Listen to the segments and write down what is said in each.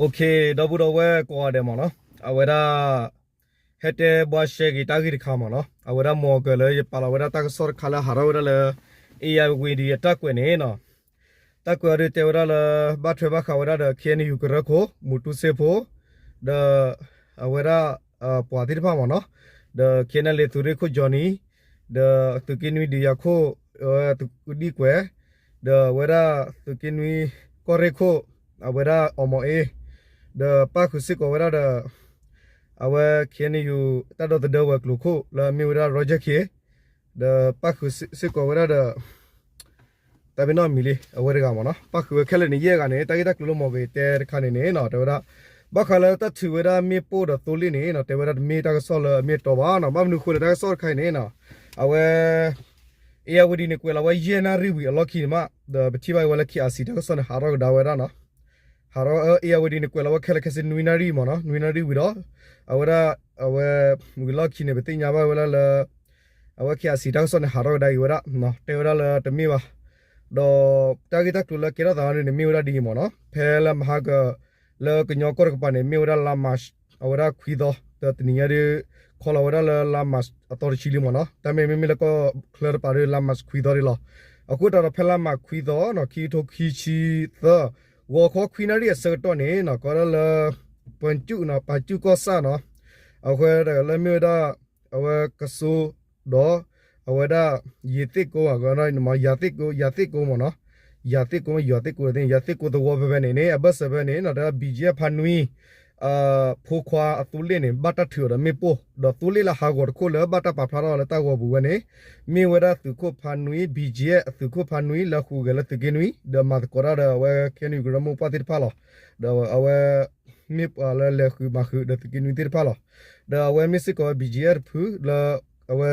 Okay, ဒီပုၢ်ဒီဝဲၢ်ကိးဂၤဒဲးမ့ၢ်နီၤ, အဝဲဒၣ် ဟဲတဲဘှါရှဲက့ၤတၢ်ဂ့ၢ်တခါမ့ၢ်နီၤ, အဝဲဒၣ်မ့ၢ်ကလၢယပာ်လီၤဝဲဒၣ်တၢ်ကစီၣ်တခါလၢဟးထီၣ်ဝဲဒၣ်လၢ အ့ၣ်ယၣ်ဝံၤဒံးအတၢ်ကွဲးန့ၣ်နီၤ, တၢ်ကွဲးအီၤဒုးတဲဝဲဒၣ်လၢ ဘၣ်ထွဲဘၣ်ဃးဝဲဒၣ်ဒီး KNU ကရၢခိၣ် မူတူစ့ဖိ ဒီး အဝဲဒၣ် ပှၤသ့ၣ်တဖၣ်မ့ၢ်နီၤ, ဒီး KNLA သုးရ့ၣ်ခိၣ် Johnny, ဒီးသုးက့နွံဒုးယၤခိၣ် အဝဲသုးကဒံၣ်ကွဲး, ဒီးအဝဲဒၣ်သုးက့နွံကီၢ်ရ့ၣ်ခိၣ် အဝဲဒၣ်အီၣ်မီၣ်အ့, ဒီးပၣ်ဃုာ်စ့ၢ်ကီးဝဲဒၣ်ဒီး အဝဲ KNU တၢ်ဒီသဒၢဝဲၤကျိၤခိၣ်လၢအမ့ၢ်ဝဲဒၣ် Roger Khin, ဒီးပၣ်ဃုာ်စ့ၢ်ကီးဝဲဒၣ်ဒီး တၢ်ပ့ၤနီၣ်မံၤလံ အဝဲတဂၤမ့ၢ်နီၤ, ပၣ်ဃုာ်ဝဲခဲလၢာ်န့ၣ် ယဲၢ်ဂၤန့ၣ် တၢ်ဂ့ၢ်တၢ်ကျိၤလၢမ့ၢ်ကတဲတခါန့ၣ်န့ၣ်နီၤ, တဲဝဲဒၣ် ဘၣ်ဃးလၢတၢ်ထုးဝဲဒၣ်မ့ၣ်ပိၢ်ဒီးသိလ့ၣ်န့ၣ်နီၤ, တဲဝဲဒၣ်တမ့ၢ်တၢ်ကစီၣ်လၢအမ့ၢ်တီဘၣ်နီၤ, ဘၣ်မနုၤဃိလဲၣ် တၢ်ကစီၣ်တခါအံၤန့ၣ်နီၤ, အဝဲ အ့ၣ်ယၣ်ဝံၤဒံးန့ၣ် ကွဲးလီၤဝဲယဲၢ်နၣ်ရံၣ်ဝံၤအလီၢ်ခံန့ၣ်မး, ဒီးပထံၣ်ဘၣ်ဝဲလၢ KIC တၢ်ကစီၣ်န့ၣ် ဟးထီၣ်ကဒါဝဲဒၣ်နီၤ, ဟးထီၣ် အ့ၣ်ယၣ်ဝံၤဒံးန့ၣ် ကွဲးလီၤဝဲခဲလၢာ်ခဲဆ့နွံနၣ်ရံၣ်မ့ၢ်နီၤ, နွံနၣ်ရံၣ်ဝံၤဒီး အဝဲဒၣ် အဝဲ ဝံၤလီၢ်ခံန့ၣ် ပသ့ၣ်ညါဘၣ်ဝဲဒၣ်လၢ အဝဲ KIC တၢ်ကစီၣ်န့ၣ် ဟးထီၣ်ကဒါက့ၤဝဲဒၣ်, တဲဝဲဒၣ်လၢတမ့ၢ်ဘၣ်, ဒီးတၢ်ဂ့ၢ်တၢ်ကျိၤလၢကဲထီၣ်သးန့ၣ် မ့ၢ်ဝဲဒၣ်ဒ်အံၤမ့ၢ်နီၤ, ဖဲလၢမဟါက လၢကညီကီၢ်တကပၤန့ၣ် မ့ၢ်ဝဲဒၣ်လါ March အဝဲဒၣ်ခွံသီ, ဒီးတနံၤညါဒုး ခီလီၤဝဲဒၣ်လၢလါ March အသီတဆံလံမ့ၢ်နီၤ, တၢ်မ့မ့ၢ်လၢကီၢ်ချၢတပၤဒုး လါ March ခွံသီဒ်လီၤ, အဃိသတးဒီးဖဲလါ March ခွံသီနီၤ ခံကထိခံဆံသၢ ဂီၤခီခွံနၣ်ရံၣ်အဆၢကတီၢ်န့ၣ်နီၤ ကီးဒၣ်လၢ ပကၠူၣ်နီၤ ပကၠူၣ်ကီၢ်ဆၣ်နီၤ, အဃိဒီးလၢမ့ၢ်ဝဲဒၣ် အဝဲကစိဒီး အဝဲဒၣ် ယ့ၤသ့ၣ်ကိ ယ့ၤသ့ၣ်ကိမ့ၢ်နီၤ, ယ့ၤသ့ၣ်ကိ ယ့ၤသ့ၣ်ကိသဝီဖဲဖဲန့ၣ်န့ၣ် အဘၢၣ်စၢၤဖဲန့ၣ်နီၤ တဲဒၣ် BGF ဖါနွံ ဖိခွါအသိလ့ၣ်န့ၣ် ဘၣ်တၢ်ထုးအီၤဒီးမ့ၣ်ပိၢ် ဒီးသိလ့ၣ်လၢဟးဂီၤတခိၣ်လၢဘၣ်တၢ်ပာ်ဖျါထီၣ်လၢတၢ်ဂီၤပူၤဝဲန့ၣ် မ့ၢ်ဝဲဒၣ်သုးခိၣ်ဖါနွံ BGF အသုးခိၣ်ဖါနွံလၢဟူးဂဲၤလၢသုးက့နွံ ဒီးမၤသကိးတၢ်ဒီးအဝဲ KNU ကရၢမိၢ်ပှၢ်သ့ၣ်တဖၣ်လီၤ. ဒီးအဝဲ မ့ၢ်ပှၤလၢလဲၤဃုာ်မၤဃုာ်ဒီးသုးက့နွံသ့ၣ်တဖၣ်လီၤ. ဒီးအဝဲမ့ၢ်စ့ၢ်ကီးဝဲ BGF တဖုလၢ အဝဲ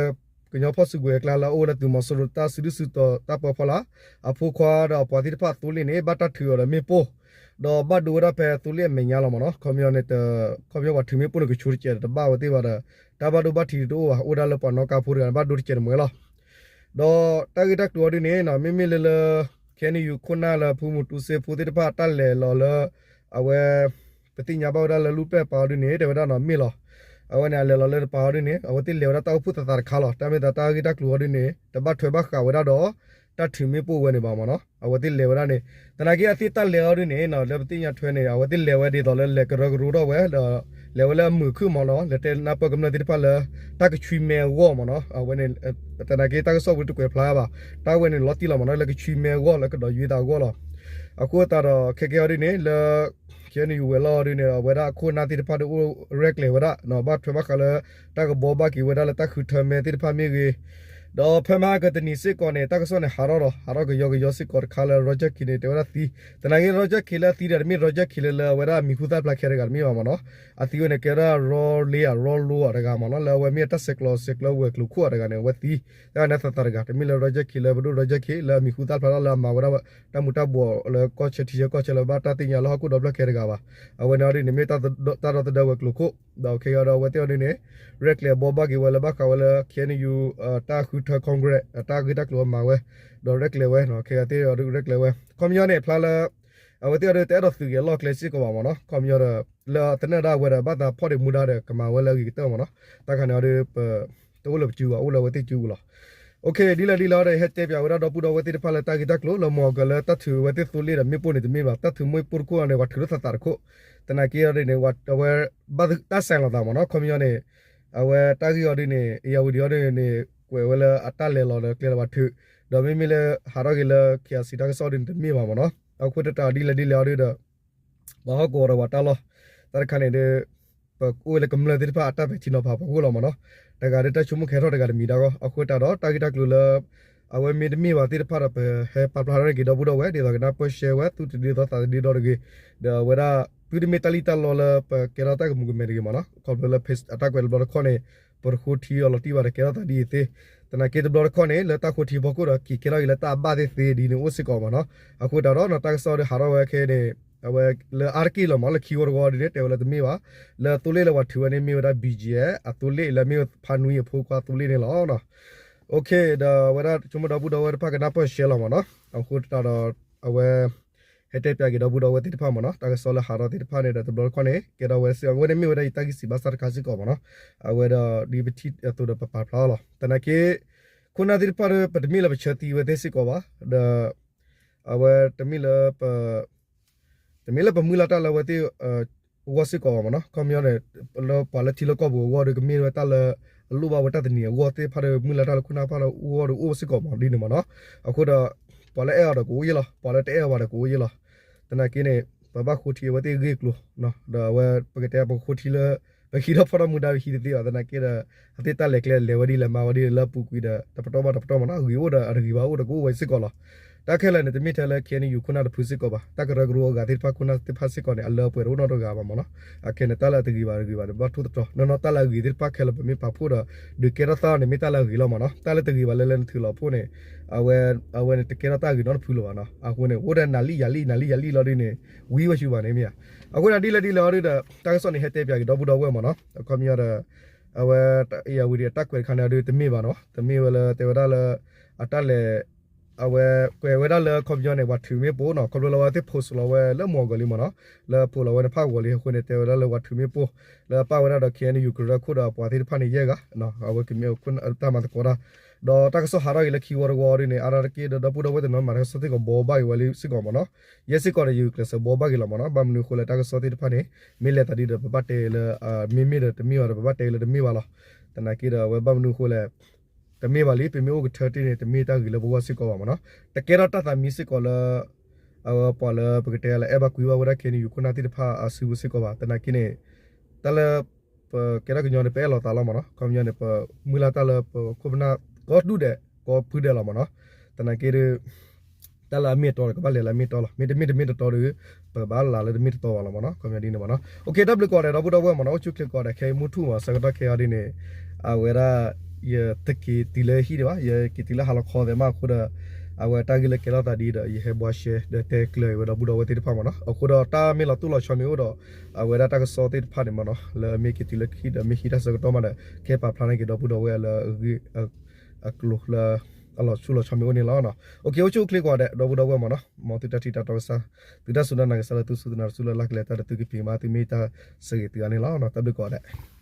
ကညီဖီၣ်စုကဝဲၤအကျါလၢအအိၣ်ဝဲလၢသုးမီၤစိရိၤတၢ်စုဒုၣ်စုတီၤတၢ်ပၢဖီလာ် အဖိခွါဒီးအပှၤသ့ၣ်တဖၣ်သိလ့ၣ်န့ၣ် ဘၣ်တၢ်ထုးအီၤဒီးမ့ၣ်ပိၢ် ဒီးဘၣ်ဒိဝဲဒၣ်ဖဲသိလ့ၣ်အမဲာ်ညါလီၤမ့ၢ်နီၤ. ခီပညီန့ၣ် ခီပညီပှၤထုးမ့ၣ်ပိၢ်န့ၣ် ကဆိတစဲးဒီးတဘၣ်ဝဲသ့ၣ်ဘၣ်ဒီး တၢ်ဘၣ်ဒိဘၣ်ထံးတအိၣ်ဘၣ် အိၣ်ဒၣ်လၢပှၤနီၣ်ကါဖိတဂၤန့ၣ် ဘၣ်ဒိတစဲးတမှဲၤလီၤ. ဒီးတၢ်ဂ့ၢ်တၢ်ကျိၤအီၤဒ်န့ၣ်နီၤ မ့မ့ၢ်လၢလၢ KNU ခိၣ်နၢ်လၢဖုမူတူစ့ဖိသ့ၣ်တဖၣ်တၢ်လဲၤလီၤလၢ အဝဲ ပသ့ၣ်ညါဘၣ်ဝဲဒၣ်လၢလူၢ်ပျဲၢ်ပာ်အီၤဒ်န့ၣ် တဲဝဲဒၣ်နီၤမ့ၢ်လီၤ. အဝဲန့ၣ် အလဲၤလီၤလၢတပၤအီၤဒ်န့ၣ် အဝဲသ့ၣ်လဲၤဝဲဒၣ်တၢ်အိၣ်ဖှိၣ်သးသးတခါလီၤ. တၢ်မ့ၢ်သးတၢ်ဂ့ၢ်တၢ်ကျိၤအီၤဒ်န့ၣ် တဘၣ်ထွဲဘၣ်ဃးဝဲဒၣ်ဒီး တၢ်ထုးမ့ၣ်ပိၢ်ဝဲန့ၣ်ဘၣ်မ့ၢ်နီၤ. အဝဲသ့ၣ်လဲၤဝဲဒၣ်န့ၣ် သနာ်က့အသ့ၣ်တၢ်လဲၤအီၤဒ်န့ၣ်နီၤ လၢပသ့ၣ်ညါထွဲန့ၣ် အဝဲသ့ၣ်လဲၤဝဲဒ်သိးလၢလဲၤကရၢကရိထီၣ်ဝဲဒီး လဲၤဝဲလၢအမုာ်ခုၣ်မ့ၢ်နီၤ လဲၤတဲနၢ်ပၢၢ်ကမျၢၢ်သ့ၣ်တဖၣ်လၢ တၢ်ကဆွံမဲအဂီၢ်မ့ၢ်နီၤ. အဝဲန့ၣ် သနာ်က့တၢ်ကစီၣ်ဝဲတကွဲးဖျါဘၣ် တၢ်ဝဲန့ၣ်လီၤတံၢ်လီၤမ့ၢ်နီၤ လၢကဆွံမဲအဂီၢ်လၢကဒီးယွံသးအဂီၢ်လီၤ. အဃိသတးဒီးခဲကဲအီၤဒ်န့ၣ် လၢ KNU ဝဲၤလီၢ်အီၤဒ်န့ၣ် အဝဲဒၣ်အခိၣ်အနၢ်သ့ၣ်တဖၣ်ဒုးအိၣ်ရဲၣ်ကျဲၤဝဲဒၣ် ဘၣ်ထွဲဘၣ်ဃးလၢ တၢ်ကဘှီဘၣ်က့ၤဝဲဒၣ်လၢတၢ်ဃုထၢမဲသ့ၣ်တဖၣ်မ့ၢ်ဂ့ၤ ဒီးဖဲမဟါကတနံၤစ့ၢ်ကီးန့ၣ် တၢ်ကစီၣ်န့ၣ်ဟးထီၣ်ဒီး ဟးထီၣ်ကယီကယီစ့ၢ်ကီးတခါလၢ Roger Khin န့ၣ် တဲဝဲဒၣ်သံ သနာ်က့ Roger Khin လၢအသံဒီး တမ့ၢ် Roger Khin လၢလၢအဝဲဒၣ်မံၤဟူသၣ်ဖျါခဲတဂၤတမ့ၢ်ဘၣ်မ့ၢ်နီၤ. အသံဝဲန့ၣ် ကဲဝဲဒၣ် ရီလ့ဧါ ရီလိဧါတဂၤမ့ၢ်နီၤ လၢအဝဲမ့ၢ်တၢ်ဆဲးကျိးဆဲးကျၢဝဲၤကျိၤခိၣ်အတဂၤန့ၣ် အဝဲသံ တၢ်န့ၣ်သးသးတဂၤ တမ့ၢ်လၢ Roger Khin လၢပဒိၣ် Roger Khin လၢအမံၤဟူသၣ်ဖျါထီၣ်လၢအမၤဝဲဒၣ် တၢ်မူၤတၢ်ဘှီးလၢကီၢ်ဆၢထံဆၢကီၢ်ဆၢလၢဘၣ်တၢ်သ့ၣ်ညါလၢဟီၣ်ခိၣ်ဒီဖျၢၣ်ခဲတဂၤဘၣ်. အဝဲန့ၣ်အီၤဒ်န့ၣ် မ့ၢ်တၢ်ဒီသဒၢဝဲၤကျိၤခိၣ် ဒီးခဲကဲအီၤဒီးအဝဲသ့ၣ်အီၤဒ်န့ၣ် ရဲၣ်ကျဲၤဘှီဘၣ်က့ၤဝဲလၢဘၣ်ဃးဝဲလၢ KNU တၢ်ဃုထၢ Congress တၢ်ဂ့ၢ်တၢ်ကျိၤအမၤဝဲ ဒီးရဲၣ်ကျဲၤဝဲ ခဲကဲသ့ၣ်အီၤဒ်ရဲၣ်ကျဲၤဝဲ ခီပညီန့ၣ် ဖျါလၢ အဝဲသ့ၣ်အီၤဒ်တအဲၣ်ဒိးသုးက့ၤအလီၢ်ကျဲစ့ၢ်ကီးဘၣ်မ့ၢ်နီၤ ခီပညီဒီး လၢသနၢၣ်ဒၣ်ဝဲဒီး ဘၣ်သးဖီၣ်ဒ့မူဒါဒီး ကမၤဝဲလၢအဂ့ၤကတၢၢ်မ့ၢ်နီၤ တၢ်ခါန့ၣ်အီၤဒ်ပ တအိၣ်လၢပစုပူၤဘၣ် အိၣ်လၢအဝဲသ့ၣ်စုပူၤလီၤ. ဒ်လဲၣ်ဒ်လဲၣ်အီၤဒီး ဟဲတဲပၠးဝဲဒၣ်ဒီပုၢ်ဒီဝဲၢ်သ့ၣ်တဖၣ်လၢတၢ်ဂ့ၢ်တၢ်ကျိၤလၢမ့ၢ်ကလၢတၢ်ထုးဝဲသ့ၣ်သိလ့ၣ်ဒီးမ့ၣ်ပိၢ်န့ၣ်တမ့ၢ်ဘၣ် တၢ်ထုးမ့ၣ်ပိၢ်တခိၣ်အီၤန့ၣ် ပှၤထုးထီၣ်သးသးတခိၣ် သနာ်က့အီၤဒ်န့ၣ် အဝဲ ဘၣ်တၢ်စဲးလီၤသးမ့ၢ်နီၤ ခီပညီန့ၣ် အဝဲတၢ်ဂ့ၢ်အီၤဒ်န့ၣ် အ့ၣ်ယၣ်ဝံၤဒံးအီၤဒ်န့ၣ် ကွဲးဝဲလၢအတၢ်လဲၤလီၤဒီးကျဲလၢပှၤထုး ဒီးမ့မ့ၢ်လၢ ဟးထီၣ်က့ၤလၢ KIC တၢ်ကစီၣ်ဒ်န့ၣ်တမ့ၢ်ဘၣ်မ့ၢ်နီၤ အဃိသတးဒ်လဲၣ်ဒ်လဲၣ်အီၤဒ်ဒီး ပှၤဟီၣ်ကဝီၤဒီးပှၤတၢ်လီၢ် တၢ်တခါန့ၣ်ဒီး ပအိၣ်ဝဲလၢကမျၢၢ်သ့ၣ်တဖၣ်အတၢ်ပဲာ်ထံနီၤဖးဖီခိၣ်လီၤမ့ၢ်နီၤ တဂၤဒီးတၢ်ဆိကမိၣ်ကဟဲထီၣ်တဂၤတမံၤဒၣ်ဂီၢ် အဃိသတးဒီးတၢ်ဂ့ၢ်တၢ်ကျိၤလၢ အဝဲမ့ၢ်တမ့ၢ်ဘၣ်သ့ၣ်တဖၣ်ဒီး ပဟဲပာ်ဖျါထီၣ်က့ၤဒီပုၢ်ဒီဝဲၢ် ဒ်သိးကနၢ်ပၢၢ်ရှဲဝဲ သူၣ်တဒ့ဒီသးတဒ့ဒီတဂ့ၤ ဒီးအဝဲဒၣ် သုတမ့ၢ်တၢ်လံၣ်တၢ်လီလၢပကဲထီၣ်တၢ်ကမူၤကမဲာ်တဂ့ၤမ့ၢ်နီၤ ခီဖျိလၢ page အတၢ်ကွဲးတဘျီတခီၣ်န့ၣ် ပတဃိထံအီၤလီၤတံၢ်ဘၣ်ဒီးကဲထီၣ်သးဒ်အံၤသ့ သနာ်က့တဘျီတခီၣ်န့ၣ် လၢတၢ်ဃိထံဖီခိၣ်ဒီး က့ၤကဲထီၣ်က့ၤလၢတၢ်အဘၣ်သ့ၣ်သ့ဒ်န့ၣ်အိၣ်စ့ၢ်ကီးမ့ၢ်နီၤ အဃိသတးဒီး တၢ်ကစီၣ်ဒီးဟးထီၣ်ဝဲခဲန့ၣ် အဝဲလၢအါတက့ၢ်လီၤမ့ၢ် လၢခံဝီတဝီဒ်န့ၣ် တဲဝဲလၢတမ့ၢ်ဘၣ် လၢသိလ့ၣ်လၢပှၤထုးဝဲန့ၣ်မ့ၢ်ဝဲဒၣ် BGF အသိလ့ၣ်လၢမ့ၢ်ဖါနွံအဖိခွါသိလ့ၣ်န့ၣ်လီၤ. ဒီးအဝဲဒၣ်ဆိကမိၣ်ဒီပုၢ်ဒီဝဲၢ်တဖၣ်ကနၢ်ပၢၢ်ရှဲလီၤမ့ၢ်နီၤ အဃိသတးဒီး အဝဲ ဟဲတဲပၠးက့ၤဒီပုၢ်ဒီဝဲၢ်သ့ၣ်တဖၣ်မ့ၢ်နီၤ, တၢ်ကစီၣ်လၢဟးထီၣ်သ့ၣ်တဖၣ်န့ၣ်ဒီး တဘျီတခီၣ်န့ၣ် ကဲထီၣ်ဝဲဒၣ်စ့ၢ်ကီး အဝဲန့ၣ်မ့ၢ်ဝဲဒၣ်ယတၢ်ဂံၢ်စံးဘၣ်စၢ်တခါစ့ၢ်ကီးမ့ၢ်နီၤ, အဝဲဒီးဒ်ပထံၣ်အသိးဒီးပပာ်ဖျါအီၤလီၤ. သနာ်က့ ခိၣ်နၢ်သ့ၣ်တဖၣ်ဒီး ပတမ့ၢ်လၢပဆၢသံဝဲသ့ၣ်စ့ၢ်ကီးဘၣ်, ဒီး အဝဲတမ့ၢ်လၢပ တမ့ၢ်လၢပမုၢ်လၢ်တၢ်လၢအဝဲသ့ၣ် အဂီၢ်စ့ၢ်ကီးဘၣ်မ့ၢ်နီၤ, ခီပညီန့ၣ် လၢပှၤလၢထံလၢကီၢ်ပူၤအဂီၢ်ဒီး ကမ့ၢ်ဝဲတၢ်လၢ အလိၣ်ဘၣ်ဝဲတၢ်တနံၤအဂီၢ်သ့ၣ်တဖၣ်ဒီး မုၢ်လၢ်တၢ်လၢခိၣ်နၢ်တဖၣ်လၢအဂီၢ်ဒီးအိၣ်စ့ၢ်ကီးမ့ၢ်ဒ်န့ၣ်မ့ၢ်နီၤ, အဃိဒီး ပှၤလၢအဲၣ်အီၤဒီးကအိၣ်ယ့ၢ်လီၤ, ပှၤလၢတအဲၣ်အီၤဘၣ်ဒီးကအိၣ်ယ့ၢ်လီၤ. သနာ်က့န့ၣ် ပဘၣ်ဃိထံအဝဲသ့ၣ်ဂ့ၢ်ကျိၤ, ဒီးအဝဲပကတဲပဃိထံလၢ ပဟံးထီၣ်ဖီၣ်ထီၣ်မူဒါပဟံးတသ့ဘၣ်, သနာ်က့ဒီး အသ့ၣ်တၢ်လဲၤကျဲလဲၤဝဲဒ်လဲၣ်မၤဝဲဒ်လဲၣ်လၢအပူၤကွံာ်ဒီး တပတီၢ်ဘၣ်တပတီၢ်မ့ၢ်နီၤ, အဂ့ၤအိၣ်ဒီးအတဂ့ၤဘၣ်အိၣ်ဒီးကအိၣ်ဝဲစ့ၢ်ကီးလီၤ. တၢ်ခဲလၢာ်န့ၣ် တမ့ၢ်ထဲလၢ ခ့ၣ်အဲၣ်ယူၣ် ခိၣ်နၢ်တဖုစ့ၢ်ကီးဘၣ်, တၢ်ကရၢကရိအဂၤသ့ၣ်တဖၣ် ခိၣ်နၢ်သ့ၣ်တဖၣ်စ့ၢ်ကီးန့ၣ် အလၢအပှဲၤတအိၣ်နီတဂၤဘၣ်မ့ၢ်နီၤ, အခဲန့ၣ် တၢ်လၢအတဂ့ၤဘၣ်တဂ့ၤဘၣ်န့ၣ် ဘၣ်ထိၣ်သတြီၤ, နီၢ်နီၢ်တၢ်လၢအဂ့ၤသ့ၣ်တဖၣ်ခဲလၢာ် ပမ့ၢ်ပာ်ဖှိၣ်ဒီး ဒုးကဲထီၣ်သၣ်န့ၣ် မ့ၢ်တၢ်လၢအဂ့ၤလီၤမ့ၢ်နီၤ, တၢ်လၢတဂ့ၤဘၣ်လၢလၢနထုးလီၤဖှိၣ်န့ၣ် အဝဲ အဝဲန့ၣ် တကဲထီၣ်တၢ်ဂ့ၤနီတဖုလၢၤဘၣ်နီၤ, အဃိန့ၣ် အိၣ်ဒီးနၤလံယၤလံ နၤလံယၤလံလီၤဒ်န့ၣ် ဝံဝဲဆူဘၣ်န့ၣ်မ့ၢ်ဧါ, အဃိန့ၣ်ဒ်လဲၣ်ဒ်လဲၣ်အီၤဒ်ဒီး တၢ်ကစီၣ်န့ၣ် ဟဲတဲပၠးက့ၤဒီပုၢ်ဒီဝဲၢ်မ့ၢ်နီၤ, အခီပညီဒီး အဝဲ အ့ၣ်ယၤဝံၤဒီး တၢ်ကွဲးတခါန့ၣ်အီၤဒ်တမ့ၢ်ဘၣ်နီၤ, တမ့ၢ်ဝဲလၢတဲဝဲဒၣ်လၢ အတၢ်လဲၤ အဝဲကွဲးဝဲဒၣ်လၢအခီပညီန့ၣ် ပှၤထုးမ့ၣ်ပိၢ်နီၤ, ခီဖျိလၢအဝဲသ့ၣ် post လီၤဝဲလၢမိၢ်အဂီၢ်လံမ့ၢ်နီၤ, လၢ post လီၤဝဲန့ၣ်ဖးဂီၤလံအဃိန့ၣ် တဲဝဲဒၣ်လၢပှၤထုးမ့ၣ်ပိၢ် လၢအပာ်ဝဲဒၣ်ဒီး ခ့ၣ်အဲၣ်ယူၣ် ကရၢခိၣ်ဒီးပှၤသ့ၣ်တဖၣ်န့ၣ် ယဲၢ်ဂၤ, အဝဲကမ့ၢ်တၢ်မၤသကိးတၢ်, ဒီးတၢ်ကစီၣ်ဟးထီၣ်က့ၤလၢခံဝီတဝီဒ်န့ၣ် အါတက့ၢ်ဒီး ဒီပုၢ်ဒီဝဲၢ်တနီၤမၤတၢ်ကစီၣ်စ့ၢ်ကီးဘှီဘၣ်က့ၤဝဲလံစ့ၢ်ကီးမ့ၢ်နီၤ, ယဲၢ်စ့ၢ်ကီးဒီး ယကျဲးစၢးဘှီဘၣ်က့ၤလီၤမ့ၢ်နီၤ, ဘၣ်မနုၤအဃိလဲၣ် တၢ်ကစီၣ်သ့ၣ်တဖၣ်န့ၣ် မ့ၢ်လဲၤသးဒ်ဒီး ပဘၣ်တဲလၢ မ့မ့ၢ်ဒီးတမ့ၢ်ဘၣ်ဒီး ပဘၣ်တဲလၢတမ့ၢ်ဘၣ်လီၤ, သနာ်က့ဒီး အဝဲဘၣ်မနုၤအဃိလဲၣ် တမ့ၢ်ဘၣ်လံ ပမ့ၢ်အိၣ်ကထၢတ့ၢ်န့ၣ် တမ့ၢ်တၢ်ဂ့ၤလၢပဂီၢ်စ့ၢ်ကီးဘၣ်မ့ၢ်နီၤ, တကဲထီၣ်တၢ်သးမံစ့ၢ်ကီးလၢ အဝဲပှၤလၢပကတဲလၢအဲၣ်ဘၣ်ကွံဘၣ်ဝဲဒၣ် ခ့ၣ်အဲၣ်ယူၣ် ခိၣ်နၢ်သ့ၣ်တဖၣ်အစုပူၤစ့ၢ်ကီးဘၣ်, သနာ်က့န့ၣ် တၢ်လၢ ပကဲထီၣ်ကညီန့ၣ် ပအဲၣ်လီၤသးလီၤမ့ၢ်နီၤ, ခီပညီန့ၣ် ပမုၢ်လၢ်တၢ်လၢပခိၣ်ပနၢ်ကိးဒူၣ်ဒဲး ကိးဖုဒဲးလီၤမ့ၢ်နီၤ, သနာ်က့ဒီး တၢ်လၢအမ့ၢ်အတီဒီး ကဘၣ်လဲၤလၢအမ့ၢ်အတီလီၤ, မ့တမ့ၢ်တမ့ၢ်တတီဒီး ပဘၣ်လၢလၢတမ့ၢ်တတီဘၣ်လီၤမ့ၢ်နီၤ, ခီပညီဒ်န့ၣ်မ့ၢ်နီၤ, အိၣ်ခ့ တၢ်ဘျုးကိးဂၤဒဲး ဒီပုၢ်ဒီဝဲၢ်မ့ၢ်နီၤ, အိၣ်ဆူၣ်အိၣ်ချ့ကိးဂၤဒဲး ခဲအံၤမုၢ်ထူၣ်မ့ၢ် ဆၢကတီၢ်ခဲအံၤဒ်န့ၣ် အဝဲဒၣ် ယတက့ၤတုၤလၢဟံၣ်ဒံးဘၣ်, ယက့ၤတုၤလၢဟါလီၤခီသဲးမးအဃိဒီး အဝဲတၢ်ဂ့ၢ်လၢကဲထီၣ်သးဒ်ဒီး ယဟဲဘှီရှဲဒီးတဲကျၢၤဝဲဒီပုၢ်ဒီဝဲၢ်သ့ၣ်တဖၣ်မ့ၢ်နီၤ, အဃိဒီးတၢ်မ့ၢ်လီၤတိၢ်လီၤဆီမ့ၢ်အိၣ်ဒီး အဝဲဒၣ်တၢ်ကစီၣ်သ့ၣ်တဖၣ်န့ၣ်မ့ၢ်နီၤ လၢအမ့ၢ်က့ၤတုၤလၢဟံၣ်ဒီးမ့ၢ်ဟံးတၢ်ဆၢကတီၢ်မးဒီး ကဟဲပာ်ဖျါန့ၢ်က့ၤဒီပုၢ်ဒီဝဲၢ်လၢအဂ့ၢ် အကျိၤလၢ အလီၤဆူၣ်လီၤဆီမ့ၢ်အိၣ်န့ၣ်လီၤ. အိၣ်ခ့ အိၣ်ဆူၣ်အိၣ်ချ့ကိးဂၤဒဲး ဒီပုၢ်ဒီဝဲၢ်မ့ၢ်နီၤ, မ်သုတၢ်ထံၣ်တၢ်တီကစၢ် သုတၢ်စူၢ်တၢ်နာ်ကစၢ်လၢသုစူၢ်သုနာ်တစူၢ်လၢ်လၢ်ကလဲၤတၢ်ဒီးသုကဖံးကမၤသုမ့ၢ်တၢ်ဆၢဂ့ၤသုအါန့ၣ်လီၤ. တၢ်ဘျုးကိးဂၤဒဲး